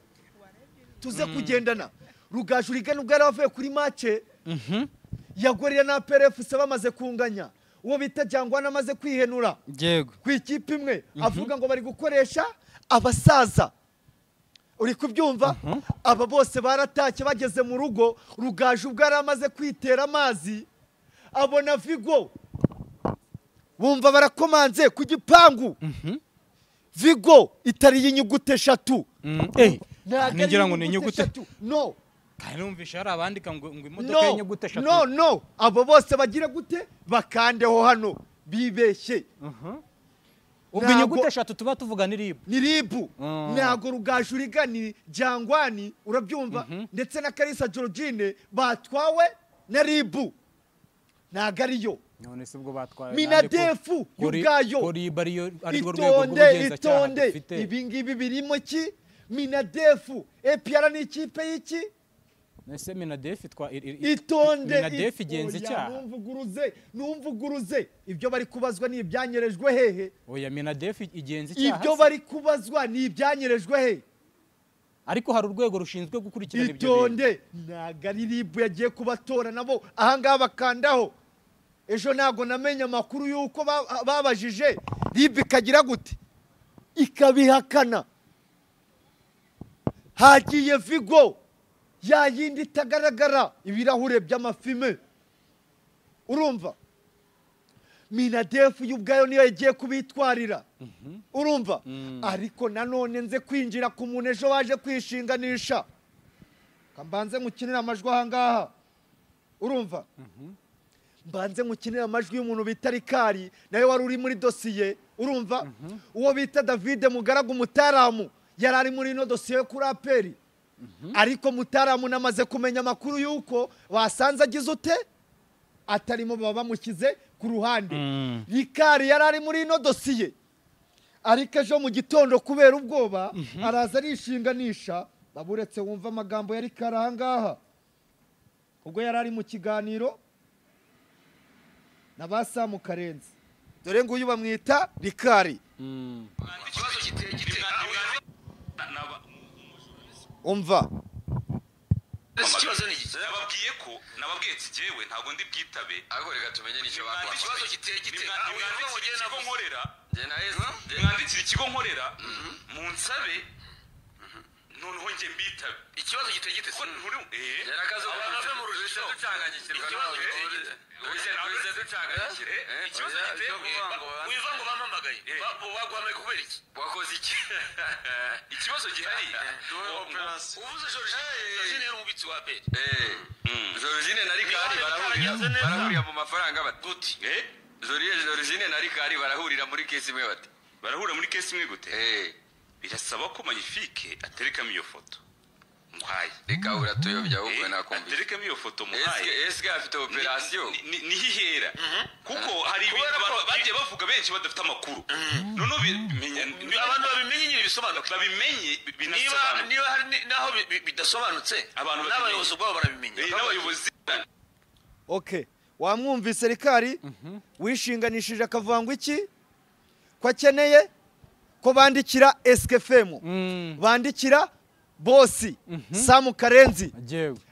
Speaker 1: Tuze kugendana. Rugaju Rigani ubwo yari avuye kuri match yagorira na PRFC bamaze kunganya, uwo bita Jangwana amaze kwihenura
Speaker 2: yego
Speaker 1: ku ikipe imwe, avuga ngo bari gukoresha abasaza. Uri kubyumva? Aba bose baratashye bageze mu rugo. Rugaju ubwo yari amaze kwitera amazi abona Vigo, bumva barakomanze ku gipangu. Vigo itari y'inyuguti eshatu.
Speaker 2: Ngira ngo ni inyuguti
Speaker 1: eshatu. No.
Speaker 2: Kandi numvisha hari abandika ngo imodoka y'inyuguti eshatu.
Speaker 1: No no, abo bose bagira gute? Bakandeho hano bibeshye.
Speaker 2: Ubwo inyuguti eshatu tuba tuvuga ni RIB.
Speaker 1: Ni RIB. Ntago Rugaju Rigani Jangwani urabyumva ndetse na Kalisa Georgine batwawe na RIB. Ntago ariyo.
Speaker 2: None se ubwo batwawe
Speaker 1: Minadefu ubwayo. Itonde itonde. Ibi ngibi birimo ki? Minadefu APR ni ikipe y'iki?
Speaker 2: Nese Minadefu twa
Speaker 1: itonde.
Speaker 2: Minadefu igenze icyaha.
Speaker 1: Numvuguruze, numvuguruze. Ibyo bari kubazwa ni ibyanyerejwe hehe?
Speaker 2: Oya Minadefu igenze icyaha.
Speaker 1: Ibyo bari kubazwa ni ibyanyerejwe hehe?
Speaker 2: Ariko hari urwego rushinzwe gukurikirana ibyo bintu.
Speaker 1: Itonde. Ntago ari RIB yagiye kubatora nabo aha ngaha bakandaho. Ejo ntago namenye amakuru yuko babajije RIB ikagira gute? Ikabihakana. Hagiye Vigo ya yindi itagaragara ibirahure by'amafime. Urumva? Minadefu y'ubwayo niyo yagiye kubitwarira. Urumva? Ariko nanone nze kwinjira ku muntu ejo waje kwishinganisha. Kambanze ngukinira amajwi aha ngaha. Urumva? Mbanze ngukinira amajwi y'umuntu bita Rikari nawe wari uri muri dosiye. Urumva? Uwo bita David Mugaragu Mutaramu yari ari muri ino dosiye kuri APR. Ariko Mutaramu namaze kumenya amakuru yuko basanze agize ute atarimo, baba bamushyize ku ruhande. Rikari yari ari muri ino dosiye. Ariko ejo mu gitondo kubera ubwoba araza arishinganisha. Baburetse wumva amagambo yari karangaha ubwo yari ari mu kiganiro na ba Samu Karenzi. Dore nguyu bamwita Rikari. Umva
Speaker 3: ikibazo ni iki? Nababwiye ko nababwiye ati jewe ntago ndi bwitabe,
Speaker 4: ariko reka tumenye nicyo bakora.
Speaker 3: Ikibazo giteye gite? Mwandikira ikigo nkorera munsabe noneho nge mbitabe.
Speaker 4: Ikibazo giteye gite?
Speaker 3: Ko nturi
Speaker 4: yarakazo abantu mu rujijo ducanganyikirwa.
Speaker 3: Ikibazo giteye gite? Ikibazo giteye
Speaker 4: wiva ngo bampamagaye baguhamagaye kubera iki? Wakoze iki?
Speaker 3: Ikibazo gihari
Speaker 4: uvuze Georgine yari umubitsi wa APR. Georgine na Rikari barahurira mu mafaranga bati
Speaker 3: gute?
Speaker 4: Georgine na Rikari barahurira muri kesi imwe bati.
Speaker 3: Barahurira muri kesi imwe gute? Birasaba ko Magnifique aterekamo iyo foto muhaye.
Speaker 4: Reka uratuyobya ahubwo nakumvise.
Speaker 3: Aterekamo iyo foto muhaye.
Speaker 4: Eske afite operation
Speaker 3: ni hihera kuko hari ibintu abantu bagiye bavuga benshi badafite amakuru. Noneho bimenya
Speaker 4: abantu babimenye nyine bisobanuka,
Speaker 3: babimenye binasobanuka.
Speaker 4: Niba hari naho bidasobanutse n'abayobozi ubwabo barabimenya.
Speaker 3: N'abayobozi.
Speaker 1: Okay, wamwumvise Rikari wishinganishije akavangwa iki ko akeneye ko bandikira SKFM, bandikira bosi Samu Karenzi.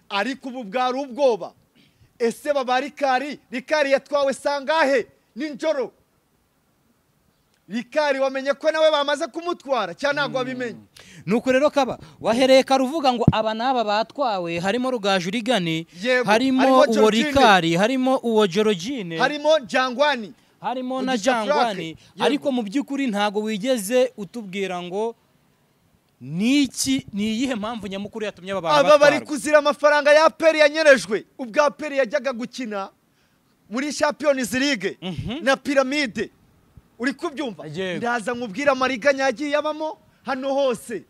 Speaker 1: Ariko ubu bwari ubwoba. Ese baba Rikari, Rikari yatwawe sangahe ninjoro? Rikari wamenye ko nawe bamaze kumutwara cyangwa ntabwo wabimenye?
Speaker 2: Nuko rero kaba wahereye karuvuga ngo aba naba batwawe harimo Rugaju Rigani, harimo uwo Rikari, harimo uwo Georgine,
Speaker 1: harimo Jangwani,
Speaker 2: harimo na Jangwani. Ariko mu by'ukuri ntago wigeze utubwira ngo niki ni iyihe mpamvu nyamukuru yatumye aba bantu
Speaker 1: batwarwa. Aba bari kuzira amafaranga ya APR yanyerejwe ubwa APR yajyaga gukina muri Champions League na Pyramide. Uri kubyumva? Ndaza nkubwira amariganya yagiye abamo hano hose.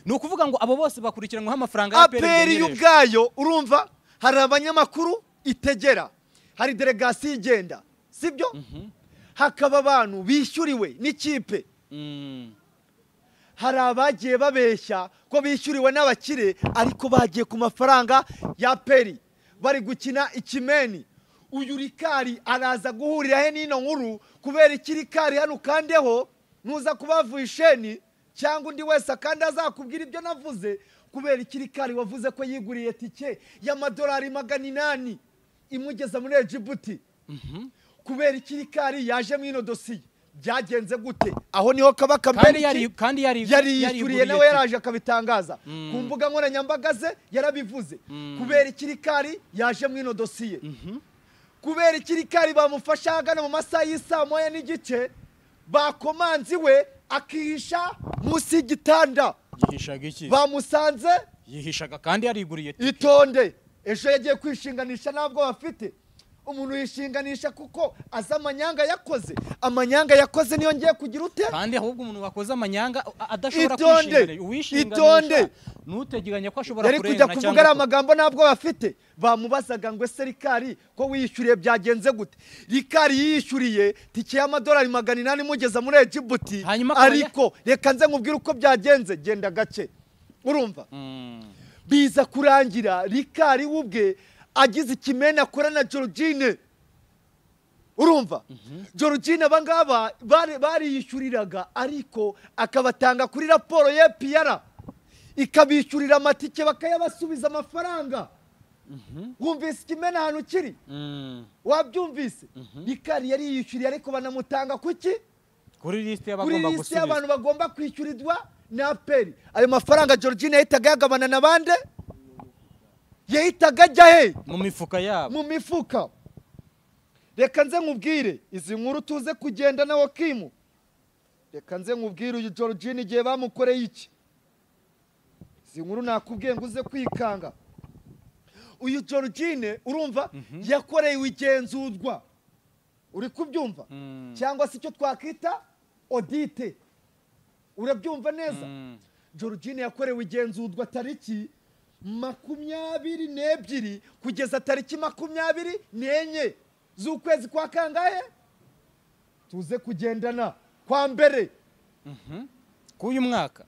Speaker 2: Ni ukuvuga ngo abo bose bakurikiranwaho amafaranga ya APR
Speaker 1: APR ubwayo. Urumva hari abanyamakuru itegera, hari delegation igenda, sibyo? Hakaba abantu bishyuriwe n'ikipe. Hari abagiye babeshya ko bishyuriwe n'abakire ariko bagiye ku mafaranga ya APR bari gukina ikimeni. Uyu Rikari araza guhurira he n'ino nkuru kubera iki? Rikari hano ukandeho nuza kubavuye isheni cyangwa undi wese akandi azakubwira ibyo navuze. Kubera iki Rikari wavuze ko yiguriye tike y'amadolari 800 imugeza muri Djibouti? Kubera iki Rikari yaje mu ino dosiye? Byagenze gute? Aho niho kaba
Speaker 2: kandi kandi yari
Speaker 1: yishyuriye nawe yaraje akabitangaza ku mbuga nkoranyambaga ze yarabivuze. Kubera iki Rikari yaje mu ino dosiye? Kubera iki Rikari bamufasha agana mu masaha y'isaa 1:30 bakomanzi we akihisha munsi y'igitanda?
Speaker 2: Yihishaga iki?
Speaker 1: Bamusanze
Speaker 2: yihishaga kandi yariguriye.
Speaker 1: Itonde, ejo yagiye kwishinganisha ntabwo bafite umuntu yishinganisha kuko aza amanyanga yakoze. Amanyanga yakoze niyo ngiye kugira ute?
Speaker 2: Kandi ahubwo umuntu wakoze amanyanga adashobora kwishinganisha.
Speaker 1: Itonde,
Speaker 2: nuteganya ko ashobora
Speaker 1: kurengana cyangwa yari kujya kuvuga amagambo ntabwo bafite. Bamubazaga ngo ese Rikari ko wiyishyuriye byagenze gute? Rikari yiyishyuriye tike y'amadolari 800 imugeza muri Djibouti. Ariko reka nze nkubwire uko byagenze, genda gake. Urumva? Biza kurangira Rikari ubwe agize ikimena akora na Georgine. Urumva? Georgine abangaba bariyishyuriraga ariko akabatanga kuri raporo ya PR ikabishyurira amatike bakayabasubiza amafaranga. Wumvise ikimena ahantu kiri? Wabyumvise? Rikari yari yishyuriye ariko banamutanga kuki?
Speaker 2: Kuri liste y'abagomba gusubizwa.
Speaker 1: Y'abantu bagomba kwishyurirwa na APR. Ayo mafaranga Georgine yahitaga yagabana na bande? Yahitaga ajya he?
Speaker 2: Mu mifuka yabo.
Speaker 1: Mu mifuka. Reka nze nkubwire izi nkuru tuze kugenda na Wakimu. Reka nze nkubwire uyu Georgine igihe bamukoreye iki. Izi nkuru nakubwiye ngo uze kwikanga. Uyu Georgine urumva yakoreye igenzurwa. Uri kubyumva? Cyangwa se icyo twakita audite. Urabyumva neza? Georgine yakorewe igenzurwa tariki 22 kugeza tariki 24 z'ukwezi kwa kangahe? Tuze kugendana. kwa mbere
Speaker 2: k'uyu mwaka.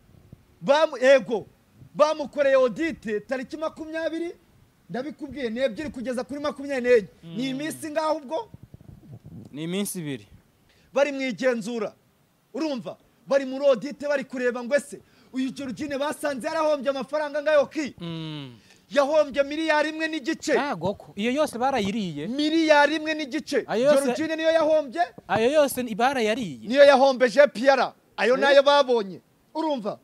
Speaker 1: Ego bamukoreye audit tariki 20 ndabikubwiye ni 2 kugeza kuri 24. Ni iminsi ngaho ubwo
Speaker 2: ni iminsi 2
Speaker 1: bari mu igenzura. Urumva bari muri audit bari kureba ngo ese uyu Georgine basanze yarahombye amafaranga ngayo ki yahombye miliyari 1.5.
Speaker 2: Ntago iyo yose barayiriye
Speaker 1: miliyari 1.5. Georgine niyo yahombye
Speaker 2: ayo yose barayariye
Speaker 1: niyo yahombeje PR ayo nayo babonye. Urumva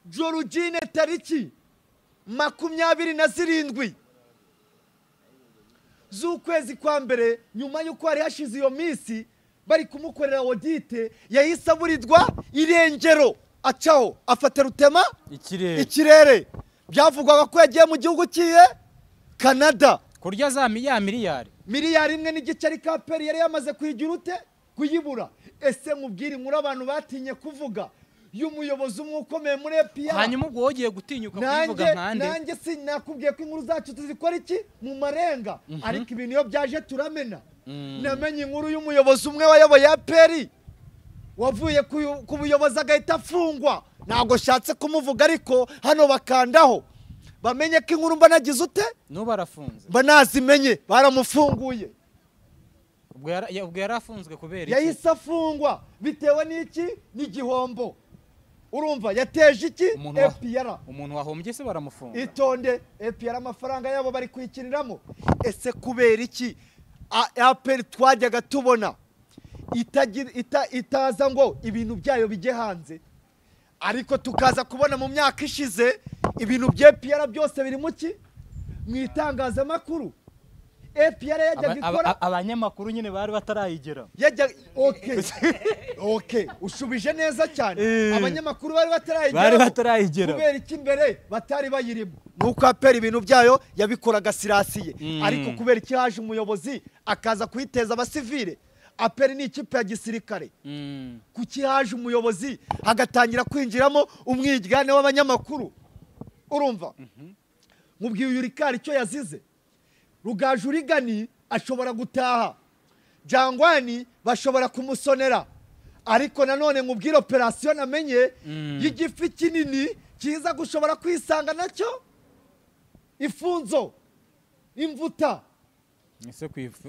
Speaker 1: Georgine tariki 27 z'ukwezi kwa mbere nyuma y'uko hari hashize iyo minsi bari kumukorera audit yahise aburirwa irengero acaho afata rutema ikirere. Byavugwaga ko yagiye mu gihugu kiye Canada
Speaker 2: kurya za miliyari
Speaker 1: 1.5 ariko APR yari yamaze kuyigira ute kuyibura. Ese mubwire inkuru abantu batinye kuvuga y'umuyobozi umwe ukomeye muri APR
Speaker 2: hanyuma ubwo wogiye gutinyuka kubivuga nkande.
Speaker 1: Nanjye sinakubwiye ko inkuru zacu tuzikora iki mu marenga ariko ibintu iyo byaje turamena. Namenye inkuru y'umuyobozi umwe wayoboye APR wavuye ku buyobozi agahita afungwa. Ntabwo shatse kumuvuga ariko hano bakandaho bamenye ko inkuru mba nagize ute
Speaker 2: n'ubarafunze
Speaker 1: mba nazimenye baramufunguye.
Speaker 2: Ubwo yarafunzwe kubera iki?
Speaker 1: Yahise afungwa bitewe n'iki n'igihombo. Urumva yateje iki APR.
Speaker 2: Umuntu wahombye se baramufunga.
Speaker 1: Itonde APR amafaranga yabo bari kwikiniramo. Ese kubera iki APR twajyaga tubona itaza ngo ibintu byayo bijye hanze ariko tukaza kubona mu myaka ishize ibintu bya APR byose biri muki mu itangazamakuru. APR yajyaga ikora
Speaker 2: abanyamakuru nyine bari batarayigera.
Speaker 1: Yajya okay ushubije neza cyane. Abanyamakuru bari batarayigera kubera iki mbere batari bayirimo nuko APR ibintu byayo yabikoraga sirasiye. Ariko kubera iki haje umuyobozi akaza kuyiteza abasivile. APR ni ikipe ya gisirikare. Kuki haje umuyobozi hagatangira kwinjiramo umwigane w'abanyamakuru? Urumva mubwiye uyu Rikari icyo yazize. Rugaju Rigani ashobora gutaha, Jangwani bashobora kumusonera, ariko nanone mubwire operation namenye y'igifi kinini kiza gushobora kwisanga nacyo ifunzo imvuta.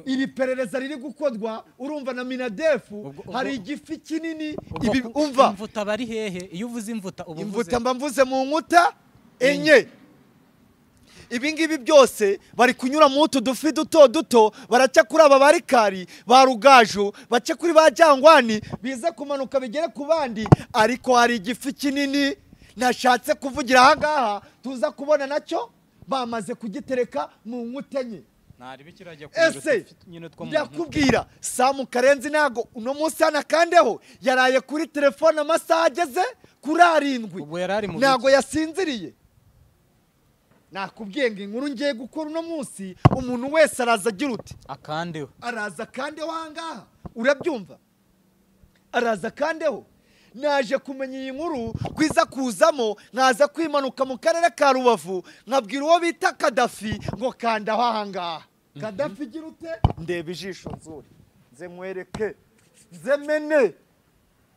Speaker 1: Iri perereza riri gukodwa urumva na Minadefu hari igifi kinini ibi umva
Speaker 2: imvuta bari hehe? Iyo uvuze imvuta ubu
Speaker 1: imvuta mba mvuze mu nkuta enye. Ibi ngibi byose bari kunyura mu utu dufi duto duto baraca kuri aba barikari ba Rugaju bace kuri ba Jangwani bize kumanuka bigere ku bandi. Ariko hari igifi kinini nashatse kuvugira aha ngaha tuza kubona nacyo bamaze kugitereka mu nkuta enye. Ese ndakubwira Samu Karenzi ntago uno munsi anakandeho yaraye kuri telefone amasaha ageze kuri 7 ntago yasinziriye. Nakubwiye ngo inkuru ngiye gukora uno munsi umuntu wese araza agira uti
Speaker 2: akandeho
Speaker 1: araza akandeho ahangaha. Urabyumva araza akandeho. Naje kumenya iyi nkuru kwiza kuzamo nkaza kwimanuka mu karere ka Rubavu nkabwira uwo bita Kadafi ngo kandaho ahangaha. Kadafi gira ute ndeba ijisho nzuri nze mwereke nze mene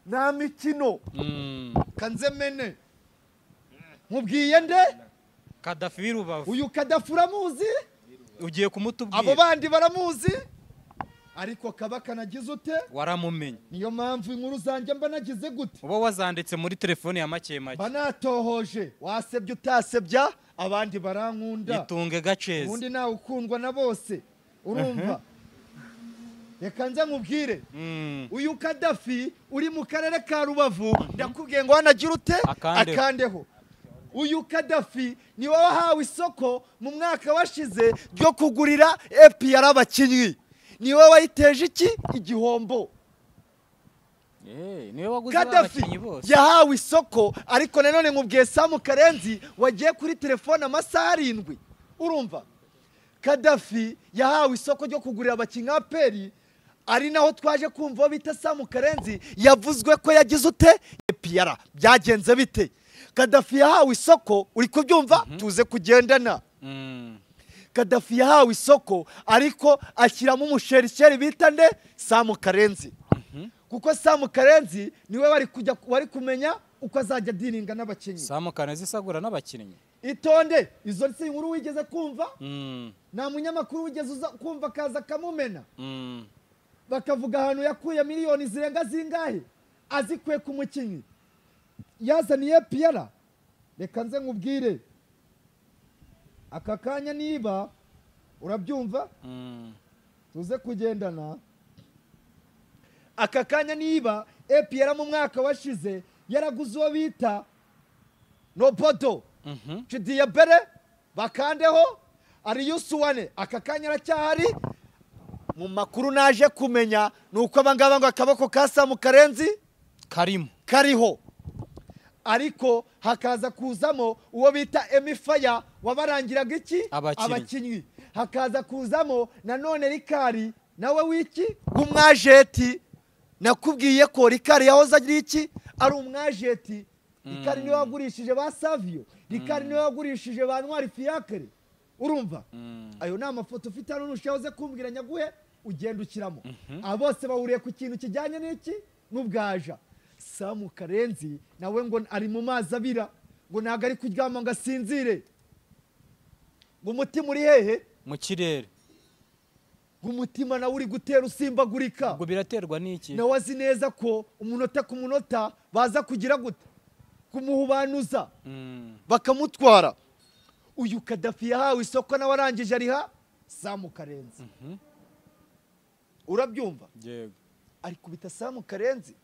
Speaker 1: nta mikino kanze mene mubwiye nde
Speaker 2: Kadafi w'irubavu.
Speaker 1: Uyu Kadafi uramuzi
Speaker 2: ugiye kumutubwira
Speaker 1: abo bandi baramuzi ariko kabaka nagize ute
Speaker 2: waramumenye.
Speaker 1: Niyo mpamvu inkuru zanjye mba nagize gute
Speaker 2: uba wazanditse muri telefone ya make make
Speaker 1: banatohoje wasebye utasebya abandi barankunda
Speaker 2: itunge gaceze
Speaker 1: ubundi nawe ukundwa na bose. Urumva reka nze nkubwire uyu Kadafi uri mu karere ka Rubavu ndakubwiye ngo wanagira ute akandeho. Uyu Kadafi ni wowe wahawe isoko mu mwaka washize ryo kugurira APR abakinnyi. Ni wowe wayiteje iki igihombo.
Speaker 2: Niwe waguze abakinnyi bose.
Speaker 1: Yahawe isoko ariko nanone nkubwiye Samu Karenzi wagiye kuri telefone amasaha 7. Urumva Kadafi yahawe isoko ryo kugurira abakinnyi APR ari naho twaje kumva bita Samu Karenzi yavuzwe ko yagize ute APR byagenze bite. Kadafi yahawe isoko uri kubyumva tuze kugendana. Kadafi yahawe isoko ariko ashyiramo umusherisheri bita nde Samu Karenzi. Kuko Sam Karenzi niwe wari kujya wari kumenya uko azajya diringa n'abakinnyi.
Speaker 2: Sam Karenzi isagura n'abakinnyi.
Speaker 1: Itonde izo si inkuru wigeze kumva? Nta munyamakuru wigeze uza kumva kaza kamumena. Bakavuga ahantu yakuye miliyoni zirenga zingahe azikuye ku mukinnyi yazaniye Pierre. Reka nze nkubwire aka kanya niba urabyumva tuze kugendana. Aka kanya niba APR mu mwaka washize yaraguze uwo bita Nobodo Chidiyabere bakandeho Ariyusuwane, aka kanya aracyahari. Mu makuru naje kumenya nuko abangaba ngo akaboko ka Sam Karenzi
Speaker 2: karimo
Speaker 1: kariho, ariko hakaza kuzamo uwo bita Emifaya wabarangiraga iki abakinnyi, hakaza kuzamo nanone Rikari nawe wiki w'umwajeti. Nakubwiye ko Rikari yahoze ari iki, ari umwajeti. Rikari niwe wagurishije ba Savio, Rikari niwe wagurishije ba Ntwari Fiacre. Urumva ayo ni amafoto ufite hano nushahoze kumbwira nyaguhe ugenda ukiramo. Abo bose bahuriye ku kintu kijyanye n'iki n'ubwaja. Sam Karenzi nawe ngo ari mu mazi abira, ngo ntago ari kuryama ngo asinzire, ngo umutima uri hehe
Speaker 2: mu kirere,
Speaker 1: ngo umutima nawe uri gutera usimbagurika.
Speaker 2: Ubwo biraterwa n'iki?
Speaker 1: Nawe azi neza ko umunota ku munota baza kugira gute kumuhubanuza bakamutwara. Uyu Kadafi yahawe isoko nawe arangije ariha Sam Karenzi. Urabyumva?
Speaker 2: Yego.
Speaker 1: Ari kubita Sam Karenzi.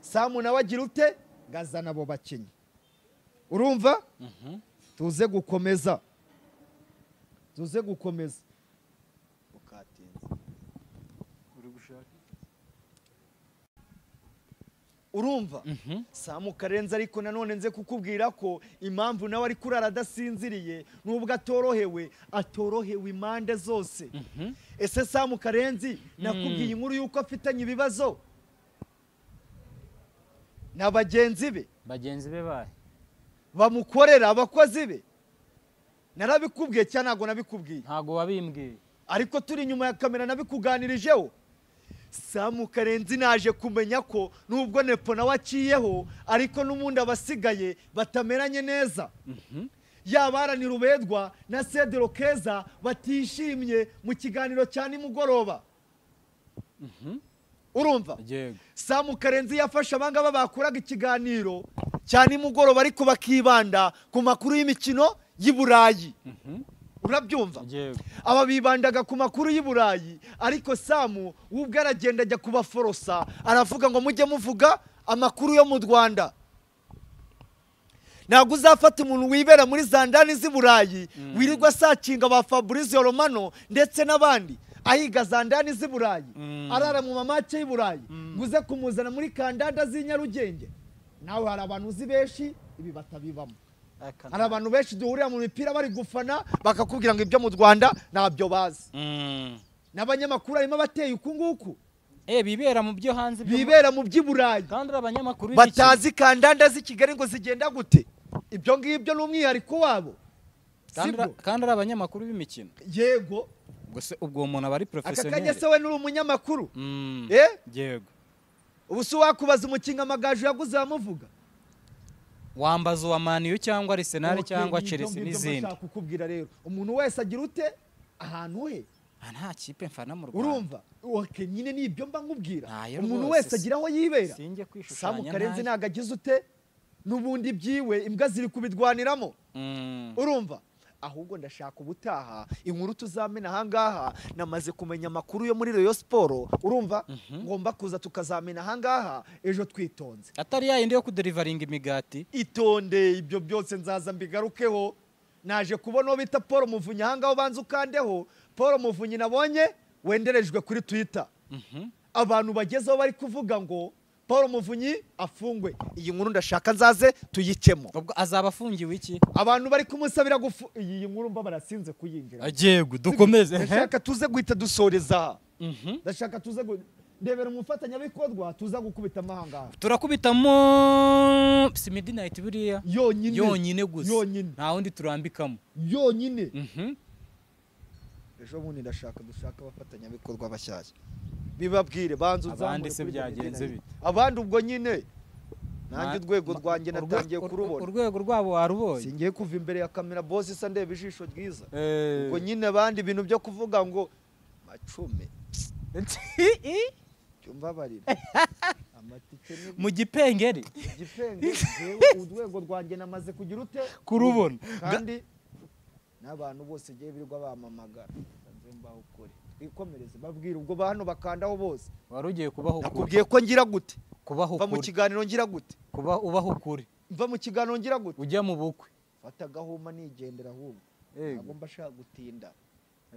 Speaker 1: Sam nawe agira ute ngazana abo bakinnyi. Urumva? Tuze gukomeza. Tuze gukomeza. Ukatinze.
Speaker 2: Uri gushaka.
Speaker 1: Urumva? Sam Karenzi ariko nanone nze kukubwira ko impamvu nawe ari kurara adasinziriye nubwo atorohewe, atorohewe impande zose. Ese Sam Karenzi nakubwiye inkuru yuko afitanye ibibazo na bagenzi be?
Speaker 2: Bagenzi be bahe
Speaker 1: bamukorera, abakozi be. Narabikubwiye cyane, ntago nabikubwiye,
Speaker 2: ntago wabimbwiye,
Speaker 1: ariko turi inyuma ya kamera nabikuganirijeho. Sam Karenzi naje kumenya ko nubwo Nepo nawe aciyeho ariko n'umundi abasigaye batameranye neza. Yaba Aranira Ubedwa na Cedro Keza batishimye mu kiganiro cya nimugoroba. Urumva? Sam Karenzi yafashe abangaba bakuraga ikiganiro cya nimugoroba ariko bakibanda ku makuru y'imikino y'i Burayi. Urabyumva? Aba bibandaga ku makuru y'i Burayi, ariko Sam ubwo aragenda ajya kubaforosa aravuga ngo mujye muvuga amakuru yo mu Rwanda. Ntabwo uzafata umuntu wibera muri zandani z'i Burayi wirirwa sakinga ba Fabrizio Romano ndetse n'abandi ahiga zandani z'i Burayi, arara mu mamace y'i Burayi, nguze kumuzana muri kandanda z'i Nyarugenge. Nawe hari abantu uzi benshi ibi batabibamo. Hari abantu benshi duhurira mu mipira bari gufana bakakubwira ngo ibyo mu Rwanda ntabyo bazi. N'abanyamakuru harimo abateye uku nguku.
Speaker 2: Bibera mu byo hanze,
Speaker 1: bibera mu by'i Burayi,
Speaker 2: kandi abanyamakuru
Speaker 1: batazi kandanda z'i Kigali ngo zigenda gute. Ibyo ngibyo ni umwihariko wabo,
Speaker 2: kandi ari abanyamakuru b'imikino.
Speaker 1: Yego.
Speaker 2: Ubwo umuntu aba ari professionnel.
Speaker 1: Aka kanya se we nuri umunyamakuru?
Speaker 2: Yego.
Speaker 1: Ubu se wakubaza umukinga Amagaju yaguze bamuvuga?
Speaker 2: Wambaza uwa Man U cyangwa Arsenal cyangwa Chelsea n'izindi.
Speaker 1: Ndashaka kukubwira rero, umuntu wese agira ute ahantu he.
Speaker 2: Nta kipe mfana mu Rwanda.
Speaker 1: Urumva? Okay, nyine nibyo mba nkubwira. Umuntu wese agira aho yibera.
Speaker 2: Sinjye kwishushanya.
Speaker 1: Sam Karenzi ntago agize ute n'ubundi byiwe imbwa ziri kubidwaniramo. Urumva? Ahubwo ndashaka ubutaha inkuru tuzamena ahangaha. Namaze kumenya amakuru yo muri Rayon Sport, urumva? Ngomba kuza tukazamena ahangaha ejo twitonze.
Speaker 2: Atari yayindi yo kuderivaringa imigati.
Speaker 1: Itonde, ibyo byose nzaza mbigarukeho. Naje kubona bita Paul Muvunyi ahangaho, banza ukandeho. Paul Muvunyi nabonye wenderejwe kuri Twitter. Abantu bagezeho bari kuvuga ngo Paul Muvunyi afungwe. Iyi nkuru ndashaka nzaze tuyikemo.
Speaker 2: Ubwo azaba afungiwe iki?
Speaker 1: Abantu bari kumusabira gufu iyi nkuru mba barasinze kuyinjira.
Speaker 2: Yego, dukomeze.
Speaker 1: Ndashaka tuze guhita dusoreza. Ndashaka tuze ndebera umufatanyabikorwa tuza gukubita amahanga.
Speaker 2: Turakubitamo si midnight buriya.
Speaker 1: Yonyine.
Speaker 2: Yonyine gusa.
Speaker 1: Yonyine.
Speaker 2: Nta wundi turambikamo.
Speaker 1: Yonyine. Ejo bundi ndashaka dushaka abafatanyabikorwa bashyashya. Bibabwire banza uzamure.
Speaker 2: Abandi se byagenze bite?
Speaker 1: Abandi ubwo nyine nanjye urwego rwanjye natangiye kurubona.
Speaker 2: Urwego rwabo warubonye.
Speaker 1: Singiye kuva imbere ya kamera boss isa ndeba ijisho ryiza. Ubwo nyine abandi ibintu byo kuvuga ngo macume. Cyumva barira. Amatike ni
Speaker 2: mu gipengeri.
Speaker 1: Igipengeri urwego rwanjye namaze kugira ute
Speaker 2: kurubona.
Speaker 1: Kandi n'abantu bose giye birirwa bamamagara. Nze mbaho ukuri. Twikomereze babwira ubwo hano bakandaho bose.
Speaker 2: Wari ugiye kubaho ukuri.
Speaker 1: Nakubwiye ko ngira gute?
Speaker 2: Kubaho
Speaker 1: ukuri. Va mu kiganiro ngira gute?
Speaker 2: Kuba ubaho ukuri.
Speaker 1: Mva mu kiganiro ngira gute?
Speaker 2: Ujya mu bukwe.
Speaker 1: Fata gahuma nigendera ahubwo. Ntabwo mba shaka gutinda.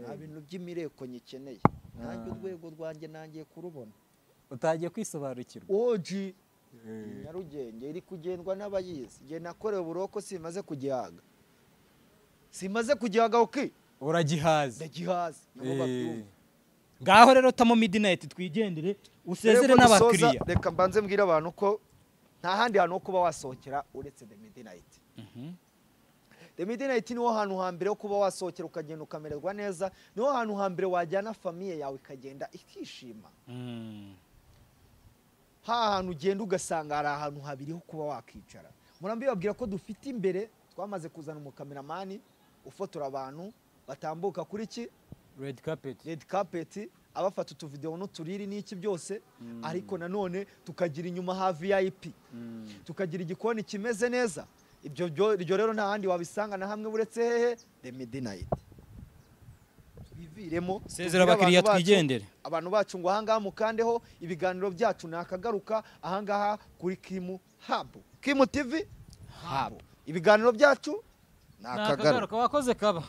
Speaker 1: Nta bintu by'imireko nyikeneye. Nanjye urwego rwanjye nangiye kurubona.
Speaker 2: Utagiye kwisobanukirwa.
Speaker 1: OG Nyarugenge iri kugendwa n'abayizi. Nge nakorewe uburoko simaze kugihaga. Simaze kugihaga uki?
Speaker 2: Uragihaza.
Speaker 1: Ndagihaza. Nabo babyumva.
Speaker 2: Ngaho rero tamo midnight twigendere usezere n'abakiriya.
Speaker 1: Reka mbanze mbwira abantu ko nta handi hantu ho kuba wasohokera uretse The Midnight. The Midnight niho hantu hambere ho kuba wasohokera ukagenda ukamererwa neza, niho hantu hambere wajyana famiye yawe ikagenda ikishima. Ha hantu ugenda ugasanga hari ahantu habiri ho kuba wakicara. Murambi babwira ko dufite imbere twamaze kuzana umukameramani ufotora abantu batambuka kuri ki
Speaker 2: red carpet.
Speaker 1: Red carpet abafata utuvideo n'uturiri n'iki byose, ariko nanone tukagira inyuma ha VIP. Tukagira igikoni kimeze neza. Ibyo iryo rero nta handi wabisanga na hamwe buretse hehe The Midnight. Twiviremo
Speaker 2: sezera abakiriya twigendere.
Speaker 1: Abantu bacu ngo ahangaha mukandeho ibiganiro byacu nakagaruka ahangaha kuri Kimu Hub. Kimu TV Hub. Ibiganiro byacu nakagaruka.
Speaker 2: Wakoze kaba.